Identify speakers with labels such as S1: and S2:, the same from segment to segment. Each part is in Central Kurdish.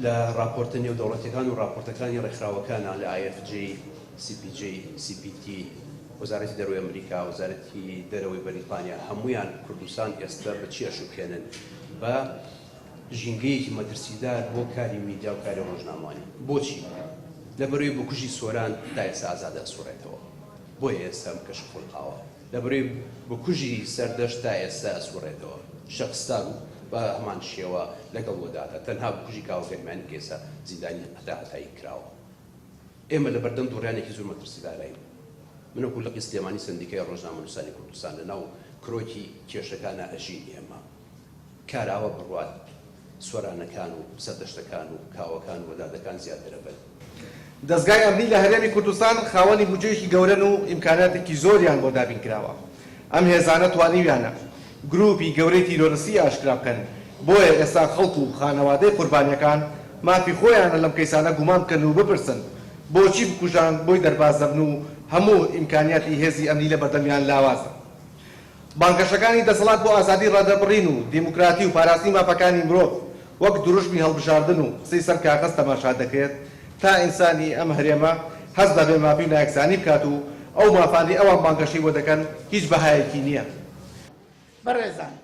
S1: لە ڕاپۆرتە نێودەوڵەتیەکان و ڕاپۆرتەکانی ڕێکخراوەکانا لە IFJ، CPJ، CPT، وەزارەتی دەرەوەی ئەمریکا، وەزارەتی دەرەوەی بەریتانیا هەموویان کوردستان ئێستە بە چی ئەشوبهێنن؟ بە ژینگەیەکی مەترسیدار بۆ کاری میدیا و کاری ڕۆژنامەوانی. بۆچی؟ لەبەرئەوەی بکوژی سۆران تا ئێستا ئازادە ئەسوڕێتەوە. بۆیە ئێستا ئەم کەشە خولقاوە. لەبەرئەوەی بکوژی سەردەشت تا ئێستا ئەسوڕێتەوە. شەخستان بە هەمان شێوە لەگەڵ وەداتە. تەنها بکوژی کاوە گەرمیانی کە ئێستا زیندانی هەتا هەتایی کراوە. ئێمە لەبەردەم دوڕیانێکی زۆر مەترسیداراین. من وەکو لقی سلێمانی سەندیکای ڕۆژنامەنووسانی کوردستان لەناو کرۆکی کێشەکانا ئەژین ئێمە. کار ئاوا بڕوات سۆرانەکان و سەردەشتەکان و کاوەکان و وەدادەکان زیاتر ئەبن.
S2: دەزگای ئەمنی لە هەرێمی کوردستان خاوەنی بودجەیەکی گەورەن و ئیمکاناتێکی زۆریان بۆ دابین کراوە. ئەم هێزانە توانیویانە گروپی گەورەی تیرۆرستی ئاشکرا بکەن، بۆیە ئێستا خەڵک و خانەوادەی قوربانیەکان مافی خۆیانە لەم کەیسانە گومان بکەن و بپرسن بۆچی بکوژان بۆی دەرباز دەبن و هەموو ئیمکانیاتی هێزی ئەمنی لەبەردەمیان لاوازە. بانگەشەکانی دەسەڵات بۆ ئازادی ڕادەربڕین و دیموکراتی و پاراستنی مافەکانی مرۆڤ وەک دروشمی هەڵبژاردن و قسەی سەر کاغەز تەماشا دەکرێت تا ئینسانی ئەم هەرێمە هەست بە بێ مافی و نایەکسانی بکات و ئەو مافانەی ئەوان بانگەشەی بۆ دەکەن هیچ بەهایەکی نییە.
S3: بەڕێزان،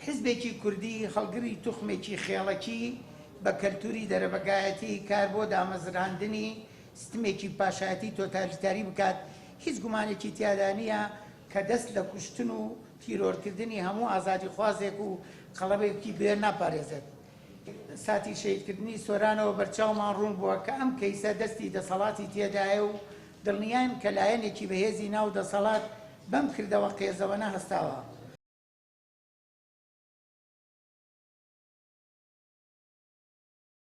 S3: حیزبێکی کوردی هەڵگری توخمێکی خێڵەکی بە کەلتوری دەرەبەگایەتی کار بۆ دامەزراندنی ستمێکی پاشایەتی تۆتالیتاری بکات، هیچ گومانێکی تیادا نییە کە دەست لە کوشتن و تیرۆرکردنی هەموو ئازادیخوازێک و قەڵەمێکی بوێر ناپارێزێت. ساتی شەهیدکردنی سۆرانەوە بەرچاومان ڕوون بووە کە ئەم کەیسە دەستی دەسەڵاتی تێدایە و دڵنیاین کە لایەنێکی بەهێزی ناو دەسەڵات بەم کردەوە قێزەوەنە هەستاوە.